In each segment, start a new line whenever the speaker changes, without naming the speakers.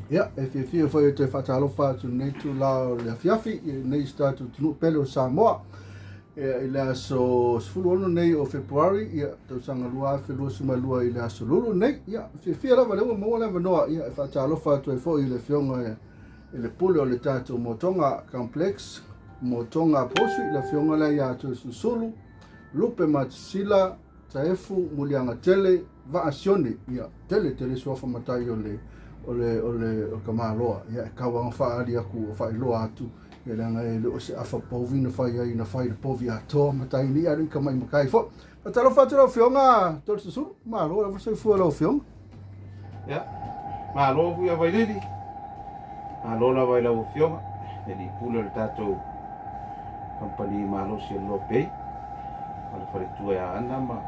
Ia, e fiafia foi e toe faatalofa atu i lenei itula o le afiafi i lenei si tatou atunuu pele o Samoa. Ia, i le aso 16 nei o Fepuari, ia, tausaga 2022 i le aso Lulu nei. Ia, fiafia lava lea ua maua le avanoa, ia, e faatalofa atu ai foi i le afioga i le pule o le tatou Motoga Complex, Motoga Upholstery, le afioga lea ia Toeolesulusulu, Lupe Matasila, Taefu, Muliagatele, Vaa Sione, ia, tele tele suafa matai o le o le o le o Kamaloa, ia e tau lava faaali atu faailoa atu, ia leaga e le o se afa povi na fai ai na fai le povi atoa matai ni alu i kamai makai foi. Faatalofa atu lau Afioga Toeolesulusulu, malo lava soifua lau Afioga.
Ia, malo foi a Vailili, malo lava i lau Afioga, le alii pule o le tatou kamupani malosi o le Loa Pay, ma le faletua ia Ana ma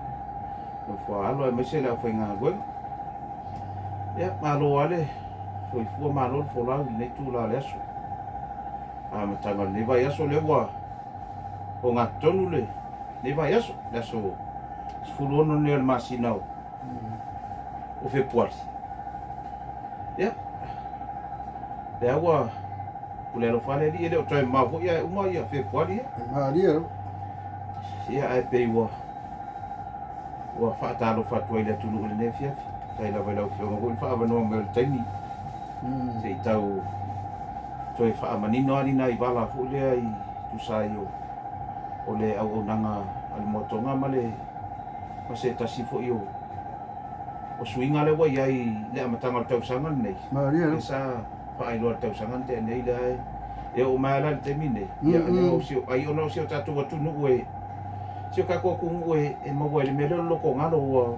Nofoaalo aemaise le aufaigaluega. Ia, malo lava le soifua, malo le folau i lenei itula o le aso. Amataga o lenei vaiaso lea ua ogatotonu lenei vaiaso, le aso 16 lenei o le masina o o Fepuari. Ia, lea ua pule alofa le Alii, e le o toe mamao foi ae uma ia Fepuari ia.
E malie lava.
Ia, ae pei ua ua faatalofa atu ai i le atunuu i lenei afiafi. Faafetai lava i lau Afioga foi le faaavanoa mai o le taimi se i tau toe faamanino lava ni nai vala foi lea i tusa ai o o le auaunaga a le Moatoga ma le ma se tasi foi o o suiga lea ua i ai i le amataga o le tausaga lenei.
Malie.
Lea sa faailoa i le tausaga na tea nei lea e oo mai lava la i le taimi lenei. Ia leaga o si o, ai ona o si o tatou atunuu e si o tatou atunuu e e maua ai i le mea lea o le lotogalo ua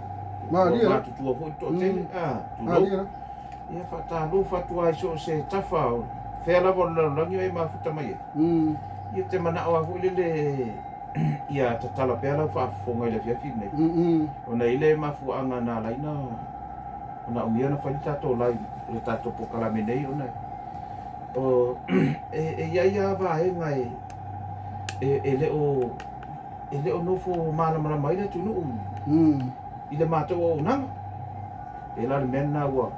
Malie.
Ua matutua foi le toatele. A, tulou.
Malie.
Ia faatalofa atu lava i so o se tafa o fea lava o le lalolagi o e mafuta mai ai. Ia te manao lava foi lele ia tatala pea lau faafofoga i le afiafi lenei. Ona e i ai le mafuaaga na ala ai ona manaomia ona fai le tatou live o le tatou polokalame nei ona o e i ai lava vaega e e le o e le o nofo malamalama ai le atunuu i le matou auaunaga. E la le mea lena ua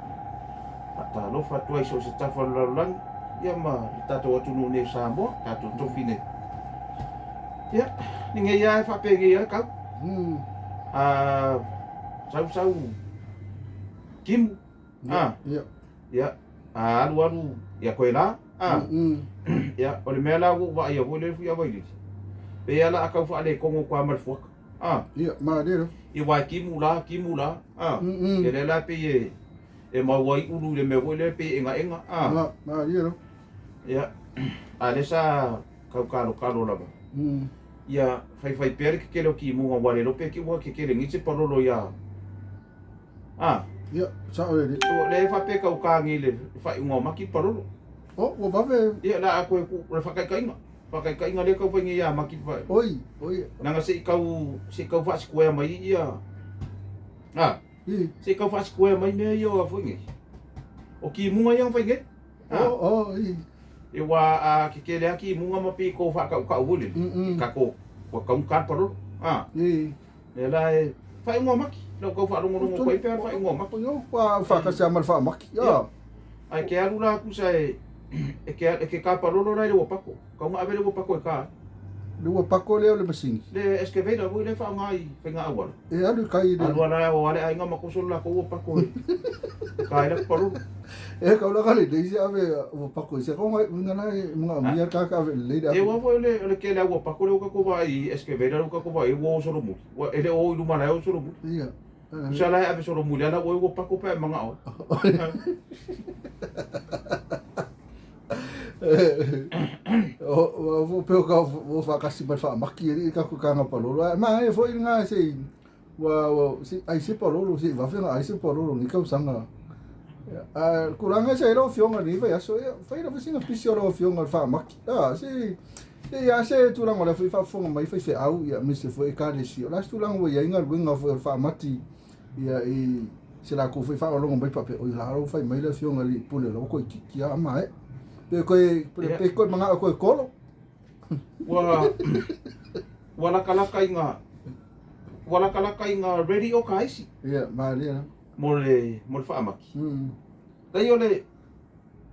faatalofa atu ai i so o se tafa o le lalolagi ia ma le tatou atunuu nei o Samoa, tatou tofi nei. Ia, lenei lava e faapenei lava le tau. A sau sau timu, a, ia, a alu alu, ia toe la, a. Ia, o le mea la ua ou vaaia foi lea fui Vailili, pei lava o le a tau faaletonu atu lava ma le fuata. A.
Ia, malie lava.
Ia, aua e timu la, timu la, a. Ia lea la pei e e maua ai ulu i le mea foi lea pei e egaega, a.
Ia, malie lava.
Ia, a o lea sa tau kalokalo lava. Ia faifai pea le kekele o timuga aua le iloa pe te i ua kekele nei se palolo ia a.
Ia, sao le alii.
O lea e faapea e tauta nei i le faaiuga o Mati le palolo.
O, ua vave.
Ia, la a toe o le faataitaiga. Faataitaiga lea e tau fai nei ia Mati.
Oi, oi.
Leaga se i tau, se i tau faasikuea mai ia. A. Se i tau faasikuea mai mea ia o foi nei. O timuga ia na fai nei.
O, o, i.
Aua a kekele lava timuga ma pei tou faatautau foi lele, i tatou ua taugata le palolo. A. Lea la e faaiuga o Mati. Lau tau faalogologo atu ai pe a le faaiuga o Mati.
Ua faatasi lava ma le faamati.
Ia. Ae te alu la tusa e e te e te tapalolo la i le uapato. Tau na ave le uapato e ta ai.
Le uapato lea o le masini.
Le excavator foi lea e faaaoga i faiga auala.
E alu i kai i le.
Alu ala o ale aiga ma toso le latou uapato e ta ai le palolo.
E kaulaka lelei se ave uapato i se konga uiga la e manaomia le tagata ave lelei le ave.
E ua foi o le tele o uapato lea ua tatou vaai i excavator lea ua tatou vaai ua o solomuli. Ua e le o o i luma la e o solomuli.
Ia.
Tusa la e ave solomuli ala ua uapato pe a e manao ai.
O pe o ka o whakasi mai whaamaki e ka ko kanga palolo. Ai ma e foi nga se ua ua se ai se palolo se vawhenga ai se palolo ni kausanga. A kuranga se ro fionga ni vai aso e fai lava sina pisi o ro fionga whaamaki. A se se ia se tūlanga o le foi whaafonga mai fai wheau ia me se foi e kalesi. O la se tūlanga ua ia inga luenga foi o le whaamati ia i se lakou foi faalogologo mai faapea oi la ua fai mai le afioga i le pule o la ua toeitiiti lava maea pe koe pe koe manao koe kolo.
Ua ua lakalaka i nga ua lakalaka i nga ready o ka isi.
Ia malie lava.
Mo le mo le faamaki. Leai o le.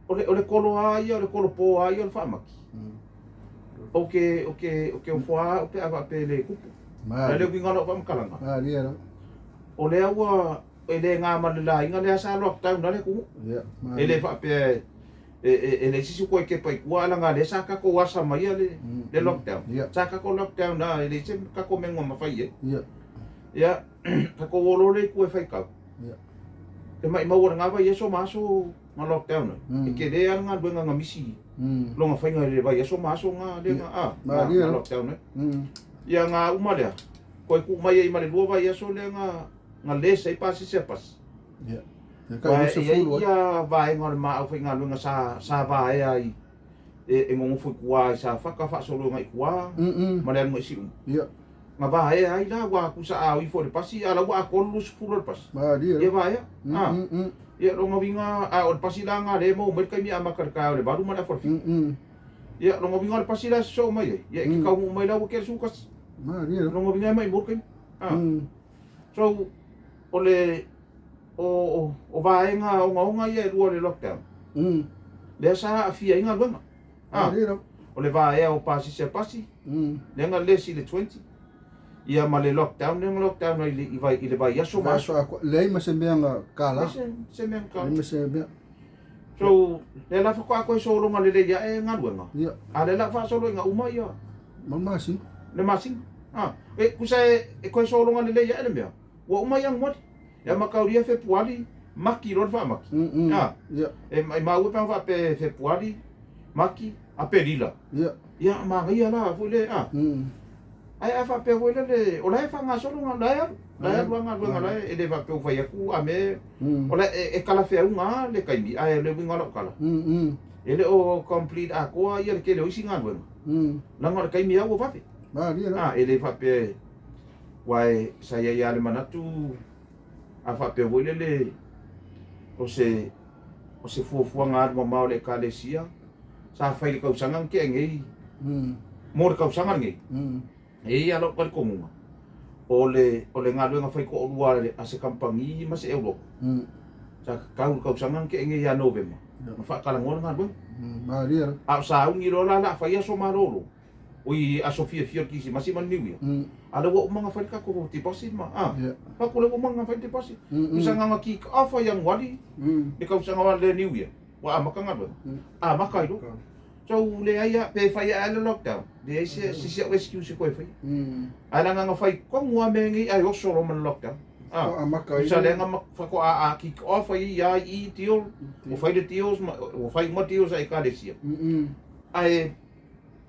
O le kolo lava ia, o le kolopo lava ia o le faamaki. Ou te, ou te, ou te ofo lava au pe a faapea e le tupu. O le uiga o lau faamatalaga, o lea ua e le na ma le laina lea sa lockdown ai le atunuu. E le faapea e leai se isi toe kepa i tua, ae leaga lea sa tatou asa maia le lockdown. Sa tatou lockdown lava, e leai se tatou mea na mafai ai. Ia, tatou o loa lea i tua e faitau. E maumau o lena vaiaso ma aso na lockdown ai. E tele lava le galuega na misi lona faiga i le vaiaso ma aso na lea na lockdown ai. Ia na uma lea, toe tuu mai ai ma le 2 vaiaso lea na les ai pasese a pasi. Aua e i ai ia vaega o le ma aufaigaluega sa vaea ai e nonofo i tua i Safata faasolo agai i tua ma le alu agai i Siumu. Na vaea ai la, ua tusa a o ifo i le pasi, a o la ua atoa le 20 o le pasi. Ia vaea. Ia lona uiga, a o le pasi la na lea e maua mai le taimi e amata i le taeao i le 8 ma le afa o le 7. Ia lona uiga o le pasi la e sosoo mai ai, ia e te taunuu mai la ua tea le 11. Lona uiga e maimau le taimi. So, o le o vaega ogaoga ia e lua o le lockdown, lea sa aafia ai galuega. O le vaea o pasese a pasi, lea na lesi i le 20, ia ma le lockdown lea na lockdown ai i le vaiaso ma aso.
Leai ma se mea na kala.
Leai se mea na kala.
Leai ma se mea.
So, lea la faatoa toe sologa lelei ae galuega, a o lea la a faasoloina uma ia.
Ma le masina.
Le masina. E tusa e toe sologa lelei ae le mea, ua uma Ianuari. E amataulia Fepuari, Maki loa le faamaki. E maua pe ana faapea Fepuari, Maki, Aperila. Ia, manaia la foi le, Ae a faapea foi lele, o la e faagasolo la e alu. La e alu lava galuega la e le faapea ua fai atu a me, o la e talafeauga lava le taimi, ae o le uiga o lau tala, e le o complete atoa ia le tele o isi galuega, leaga o le taimi lava ua vave. E le faapea Aua sa i ai lava le manatu a faapea foi lele o se o se fuafuaga alu mamao a le Ekalesia sa fai i le tausaga na tea nei mo le tausaga lenei. E i ai lava lou talitonuga o le o le galuega fai toalua a se kamupani ma se Europe sa tatau i le tausaga na tea nei ia Novema ona faatalanoa le galuega. A o sauni loa la o le a fai aso malolo. Oi aso fiafia o le Kirisimasi ma le Niu Ia. A lea ua uma ona fai le tatou deposit ma, a. Fai atu lea ua uma ona fai le deposit. Tusa na ona kick off a Ianuari le tausaga o le Niu Ia, ua amata galuega. Amata ai loa. So leai lava, pe fai ae le lockdown, leai se isi au excuse e toe faia. Ae leaga na fai tonu lava mea nei ae oso loa ma le lockdown. Tusa lea na faatoa kick off ai ia i deal, ua fai le deals ma, ua fai uma deals a Ekalesia. Ae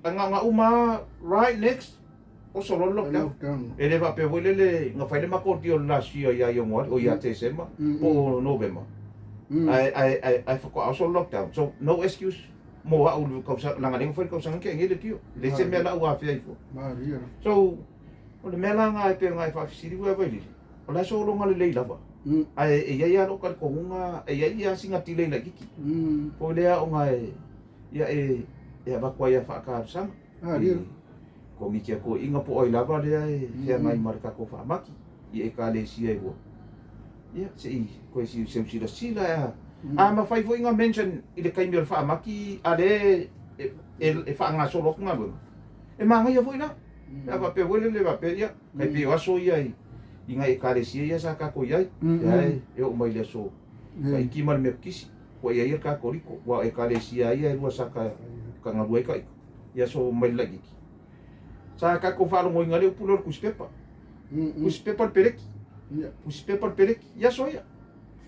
Na uma right next oso loa le lockdown. E le faapea foi lele na fai le matou deal last year ia Ianuari, o ia Tesema po o Novema. Ae ae ae ae faatoa oso le lockdown. So no excuse mo au i le tausaga leaga lea na fai le tausaga na tea nei le deal. E leai se mea la ua afea ai fua. So o le mea la na e pei ona e faafesili foi a Vailili, o la e sologa lelei lava. Ae e i ai lava lou talitonuga e i ai lava sina delay laitiiti. Foi lea ona e Ia e e avatu ai a faatalosaga i Komiti a Toeaiina po o ai lava lea e feagai ma le tatou faamaki i Ekalesia e lua. Ia se i toe seu silasila e a. A mafai foi ona mention i le taimi o le faamaki a lea e faagasolo atu galuega, e manaia foi la. Pe a faapea foi lele faapea ia, tai pei o aso ia i nai Ekalesia ia sa tatou i ai, lea e oo mai i le aso Tahiti ma le Metotisi. Kua ia ia le Katoliko, ua o Ekalesia ia e lua sa ka galue ai ka ika i aso mai le laitiiti. Sa tatou faalogoina le upu lea o le tusipepa. Tusipepa le peleki. Tusipepa le peleki i aso ia.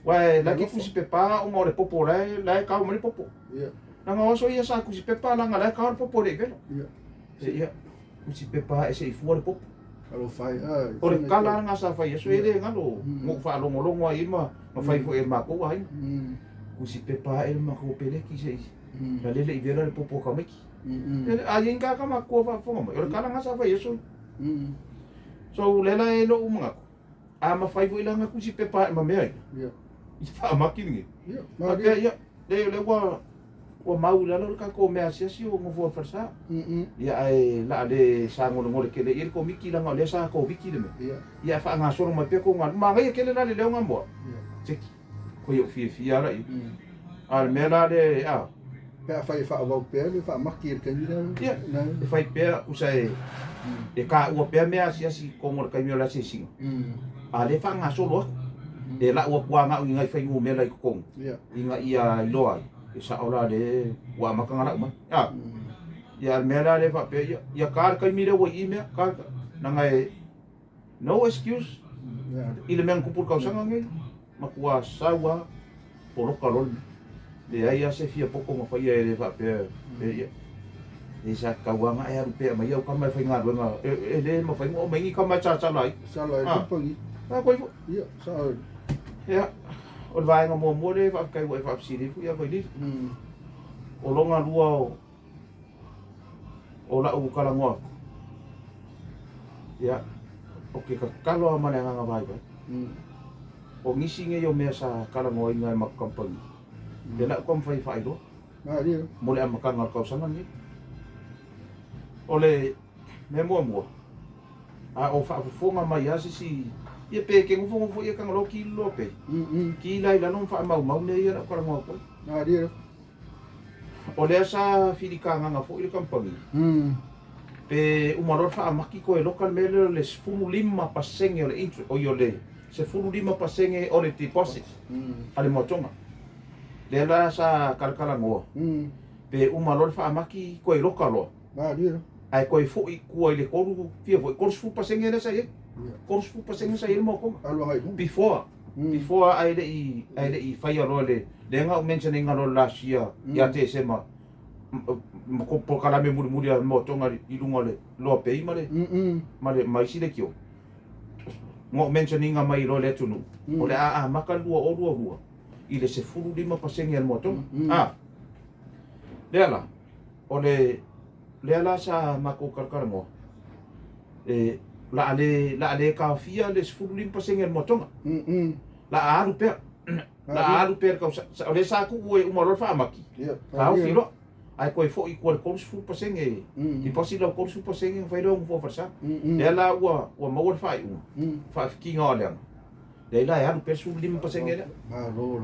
Ua e la ke tusipepa ona o le popo la e la e kao mai le popo. Leaga o aso ia sa tusipepa leaga la e kao le popo e le i vela. Ia tusipepa e se i fua le popo. O le tala lena sa fai aso e le galo na ou faalogologo ai ma fai foi e le matou aiga. Tusi pepa ae le matou peleki se i na lele i vela le popo o tamaiti. A i ai ni tagata matutua faafofoga mai, o le tala lena sa fai aso ia. So lea la e lou manatu, a mafai foi la ona tusi pepa ae ma mea ia, i faamaki lenei. Faapea ia, leai o lea ua Ua mau i lalo le tatou mea asiasi o nofo i falesa. Ia ae la a le sagolegole tele i ai le Komiti leaga o lea sa Koviti le mea. Ia ae faagasolo mai pea tou galuega. Manaia tele la le leo nga moa. Seki. Ko ia ou fiafia ala i. A le mea la le a.
Pe afai e faaauau pea le faamaki i le taimi lea.
Ia, e fai pea usa e e taua pea mea asiasi i totonu o le taimi o le asiasiga. A lea e faagasolo atu. E lau atu lava na o ni nai fuainumera i totonu ina ia iloa ai, e sao la le ua amata ona lau mai. A. Ia a le mea la lea faapea, ia, ia ta le taimi lea ua i i mea, ta, leaga e no excuse i le mea na tupu i le tausaga lenei, matua sau lava poloka loa le mea. Leai lava se fia poto na faia e le faapea e ia. E sa tatau lava ona e alu pea aumai au tama e faigaluega e le mafai ona aumai ni tama e sasala ai.
Sala ai kamupani.
A koe foi.
Ia, sao.
Ia, o le vaega muamua lea e faafetai ua e faafesili ai foi ia Vailili. O lona lua o o lau talanoa atu, ia, ou te tatalo lava ma le agaga vaivai. O nisi nei o mea sa talanoaina e matou kamupani, lea la ua taumafai e faailoa mo le amataga o le tausaga lenei. O le mea muamua, a o faafofoga mai lava se isi, ia pe te nofonofo ia Tagaloa ki le loa pei, ki la i lalo ma faamaumau mea ia la ua talanoa atu ai. O lea sa filitagaga foi le kamupani, pe uma loa le faamaki toe loka le mea lea o le 15% o le interest, oi o le 15% o le deposit a le moatoga. Lea la sa talatalanoa, pe uma loa le faamaki toe loka loa, ae toe foi i tua i le tolu, fia foi, 30% lea sa i ai. 30% sa i ai le moatoga. Before. Before ae le i ae le i faia loa le lea na ou mention ina loa last year ia Tesema ma ko polokalame mulimuli a motoga i luga o le loa pei ma le ma le ma isi leitio. Na ou mention ina mai loa i le atunuu o le a amata le 2022 i le 15% a le motoga. A lea la o le lea la sa matou talatalanoa e la a le la a le taofia le 15% o le moatoga. La a alu pea. La a alu pea le tausaga. O lea sa tuu e uma loa le faamaki. Taofi loa. Ae toe foi i tua i le 30% deposit lau 30% ona fai lea o nofoa falesa. Lea la ua ua maua le faaiuga, faafitiga o aleaga. Lea la e alu pea le 15% lea.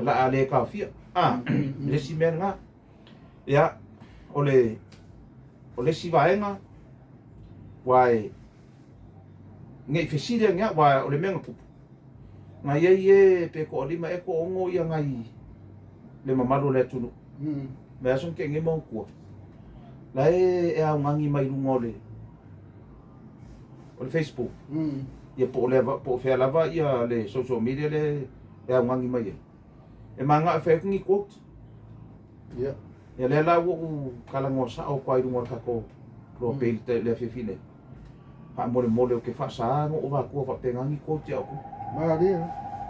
La a le taofia. A, le isi mea lena. Ia, o le o le isi vaega, ua e ne i fesili ane au, aua o le mea na tupu, na i ai e pe toalima ea toaono ia nai le mamalu o le atunuu, mai aso na tea nei ma ona tua, la e e augani mai luga o le o le Facebook, ia po o le po o fea lava ia le social media lea e augani mai ai, e manao e fai atu ni quote.
Ia.
Ia lea la ua ou talanoa sao atu lava i luga o le tatou loa pei i le afiafi nei. Faamolemole ou te faasaā na ou avatua faapena ni quote ia outou.
Malie.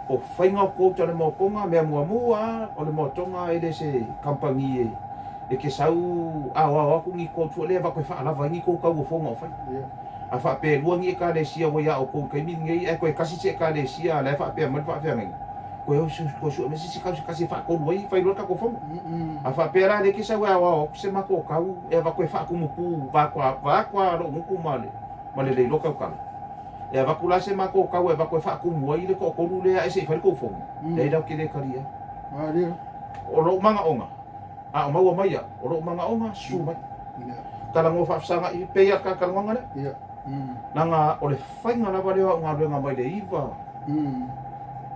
O faiga o quote a le Moatoga, mea muamua lava, o le Moatoga e le se kamupani e e te sau aoao atu ni quote foi lea e avatu e faalava ai ni tou tauofoga o fai.
Ia.
A faapea e lua ni ekalesia ua ia outou i le taimi lenei ae toe tasi se ekalesia a la e faapea mai le faafeagaiga, toe o toe sue mai se isi tau se tasi e faatolu ai fai loa le tatou fono. A faapea la lea e te sau e aoao atu se matou tau e avatu e faatumupu vaeatu vaeatu lava lou gutu ma le ma le leiloa tautala. E avatu la se matou tau e avatu e faatumu ai le toatolu lea ae se i fai le tou fono, leai la ou te le talia. O lou manaoga, a o maua mai au, o lou manaoga, susu mai. Talanoa faafesagai, pei lava o le talanoaga lea. Leaga o le faiga lava lea o au galuega mai le iva,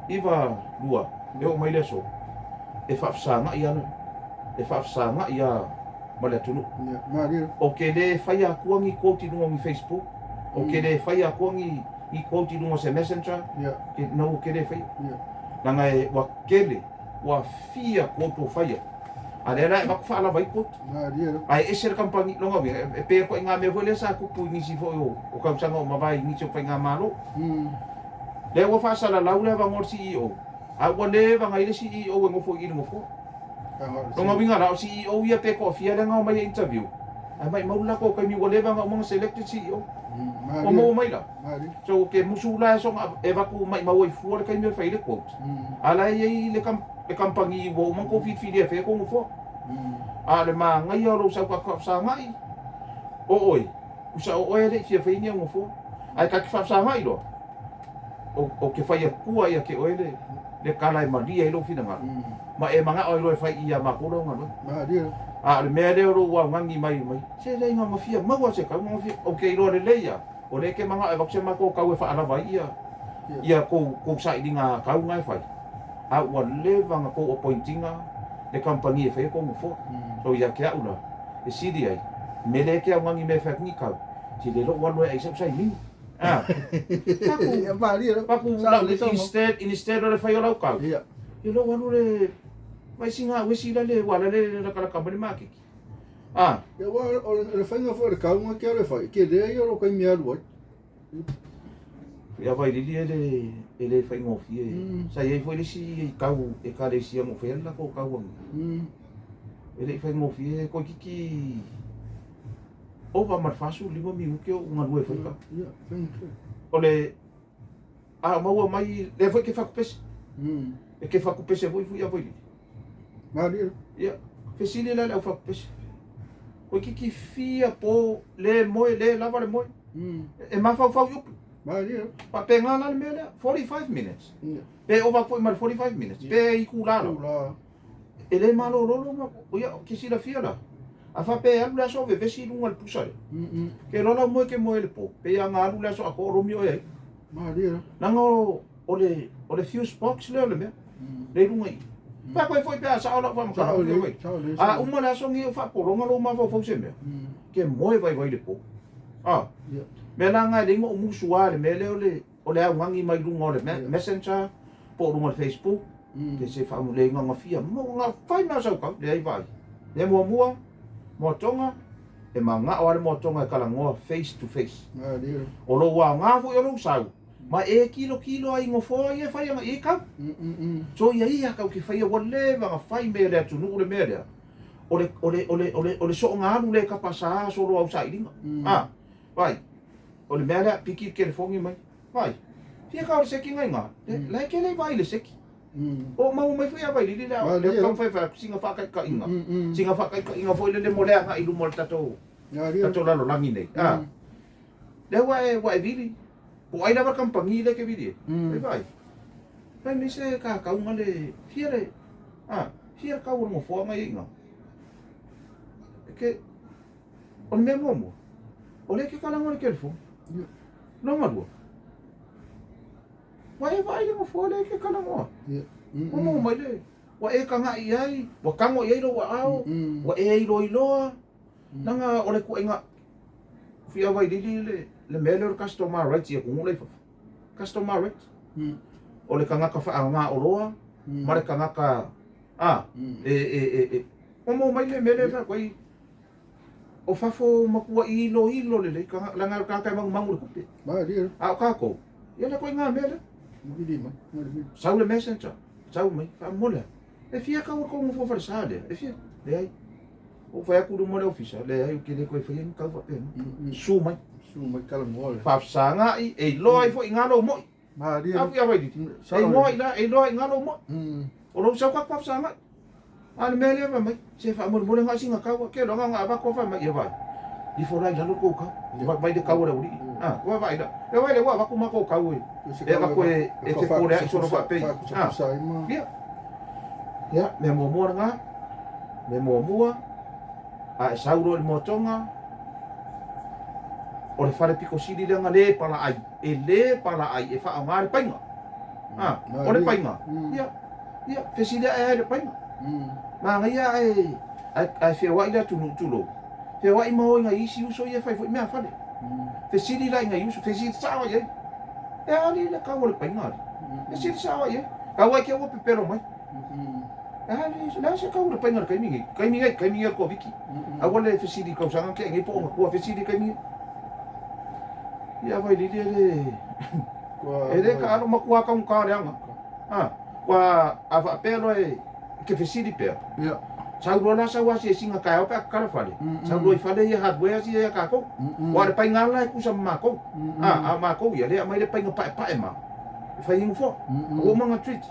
iva lua e oo mai le aso, e faafesagai lava, e faafesagai lava ma le atunuu. Ou te le faia atua ni quote i luga o ni Facebook, ou te le faia atua ni ni quote i luga o se messenger, no, ou te le faia. Leaga e ua tele, ua fia quote ua faia. A lea la e avatu faalava ai quote. Ae ese le kamupani, lona uiga, e pei o ituaiga mea foi lea sa tupu i nisi foi o tausaga ua mavae i nisi o faigamalo. Lea ua faasalalau le avanoa o le CEO, a ua leva na i le CEO e nofo i i le nofoa. Lona uiga la, o CEO ia pe toafia lea na omai e interview, ae maimau le latou taimi ua leva ona uma ona select le CEO. Ua maua mai la? So ou te musu la e soga e avatu maimau ai fua le taimi e fai ai le quote. A la e i ai le kamupani ua uma ona tou filifilia e fai ai tou nofoa. A o le manaia o lou sau faafesagai, o oe, usa o oe e le i fia faia ni au nofoa. Ae ta te faafesagai loa, ou te fai atua ia te oe le tala e malie ai lou finagalo. Ma e mana'o ai loa e fai i iā makou lau galuega.
Malie.
A o le mea lea o lou augani mai mai, se leai gagafia maua se kau gagafia, ou te iloa lelei lava, o lea e te mana'o e avatu se matou kau e faalava ai ia ia kou kou sailiga kau na e fai, a ua leva na kou appoint ina le kamupani e faia kou nofoa. So ia te a'u la, e sili ai, me lea e te augani mai e fai atu ni kau, se le lou alu e ai sa'u saimini. A,
Ia malie.
Paku
Sao
lau
lelei saunoaga.
Instead o le fai o lau kau, ia lou alu le vai singa uesi la le ua la le lakalaka mai le makeki. Ah,
Ia aua o le faiga foi o le kauga ke alu e fai, ke lea ia o lou taimi e alu ai.
Ia Vailili e le faigofie. Sa i ai foi le isi kau ekalesia na ou faia le latou kau anga. E le i faigofie toeitiiti ova ma le 45 minute o ou galue e fai kau.
Ia, faigofie.
O le a maua mai lea foi ke fatupese. E ke fatupese foi fui a Vailili.
Malie.
Ia, fesili la i le au fatupese. Toeitiiti fia po le moe, le lava le moe. E mafaufau i upu.
Malie.
Faapena la le mea lea, 45 minutes.
Ia.
Pe ova foi ma le 45 minutes, pe itula lava.
Tula.
E le malololo ma ia ke silafia la. A faapea e alu le aso o vevesi i luga o le pusa lea. Ke iloa lau moe ke moe i le po, pei lava na alu le aso atoa o lomi oe ai.
Malie.
Leaga o le fuse box lea o le mea, le i luga i i. Pe koe foi pe a sao lau faamatalaga
Sao
foi
lelei,
vai.
sao lelei.
A uma le aso nei o faapologa lou mafaufau i se mea, ke moe vaivai i le po. A,
Ia.
mea la na e leai na ou musu lava i le mea lea o le augani mai luga o le messenger po o luga o le Facebook, ke se faamulega gafia mo na fai mea o sau kau, leai vaai. Le muamua, moatoga, e mana'o lava le moatoga e talanoa face to face.
Malie.
O lou aoga foi o lou sau, ma e kilokilo ai i nofoa ia e fai aga i ai kau. So ia ia kau ke faia ua leva na fai mea i le atunuu le mea lea. O le, o le, o le, o le, o le sooga alu le kapa sa solo au sailiga. Ah, vai. O le mea lea, piki le telefoni mai. Vai. Fia kau o le seki ngai ngā. Le, la e ke le vai le seki. O maua mai foi a Vailili le
Malie.
le taumafai fai atu sina faataitaiga. Sina faataitaiga foi lele mo le agai i luma o le tatou
Malie.
tatou lalolagi nei. Ah. Lea ua e vili. Po ai lava le kamupani lea e te vili ai. Ai vai. Fai mai se kakauga le fia le ah, fia le kau o le nofoa ngai ai i ina. E ke o le mea muamua, o lea e te kalaga o le telefoni.
Ia.
Lona lua, ua e vaai i le nofoa lea e te kalagoa.
Ia.
Ua maua mai le, ua e kaga'i i ai, ua tago i ai lou aao, ua e iloiloa, leaga o le ituaiga fia Vailili le mea lea o le customer rights i atunuu la i fafo. Customer rights. O le tagata faaaoga oloa ma le tagata a e ua maua mai le mea lea e fai atu ai o fafo matuai iloilo lelei leaga o le tagata e manumanu i le tupe.
Malie.
A o tatou, ia le ituaiga mea lea.
Vili mai. Malie.
Sau le messenger, sau mai, faamole. E fia kau o le kou nofoa falesa lea, e fia, leai. Ou fai atu i luma o le ofisa, leai, ou te le toe faia ni kau faapena. Susu mai.
Susu mai talanoa le.
Faafesaga'i, e iloa ai foi i ina lou mo'i.
Malie.
A fia Vailili,
Sao
e iloa
lelei.
i la, e iloa i ina lou mo'i. O lou sau tatou faafesaga'i. A o le mea lea fai mai, se faamolemole na o sina kau, ke loga na avatu fai mai, ia vai. Ifo la i lalo le kou kau. Vai le kau a le aualii. Ah, ua vaai la. E vai le ua avatu matou kau e. E avatu e fepolea'i solo faapei. Ah,
Faakusakusa ai ma.
ia. Ia, mea muamua lena. Mea muamua, a e sau loa i le moatoga, o le fale pito sili lea na le palaai, e le palaai e faaaoga le paiga. Ah, o le
Malie.
paiga. Ia, ia, fesilia'i ai le paiga. Manaia ae feoai le atunuu tulou. Feoai ma o i nai isi uso ia e fai foi mea fale. Fesili la i nai uso, fesili sao i ai. E ali le kau o le paiga ali. Fesili sao i ai. Kau ai ke ua pepelo mai. E ali, le a se kau o le paiga i le taimi nei. Taimi nei, taimi nei o le Koviti. Aua le fesili i tausaga na tea nei po o matua fesili i taimi nei. Ia Vailili e le
Kua
e le taalo matua taugata leaga. Ah, ua a faapea loa e ke fesili pea.
Ia.
Sau loa la sau asiasiga taeao pe a tatala fale. Sau loa i fale ia hardware asia ia tatou. Aua o le paiga la e tusa ma matou. Ah, a o matou ia lea e aumai le paiga paepae ma e fai ai nofoa. Ua uma ona treat.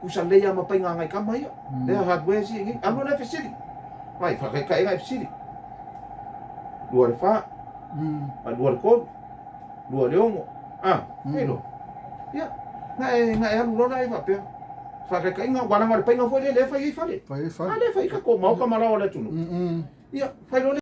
Tusa lelei lava ma paiga a nai tama ia. Lea hardware asia i nei. Alu loa lea fesili. Vai, faataitaiga e fesili. 2 i le 4, 2 i le 3, 2 i le 6. Ah, e iloa. Ia, na e alu loa la e faapea. Faataitaiga, aua leaga o le paiga foi lea lea e fai ai fale.
Fai ai fale.
A lea e fai ai tatou maota ma laoa o le atunuu. Ia, fai loa le.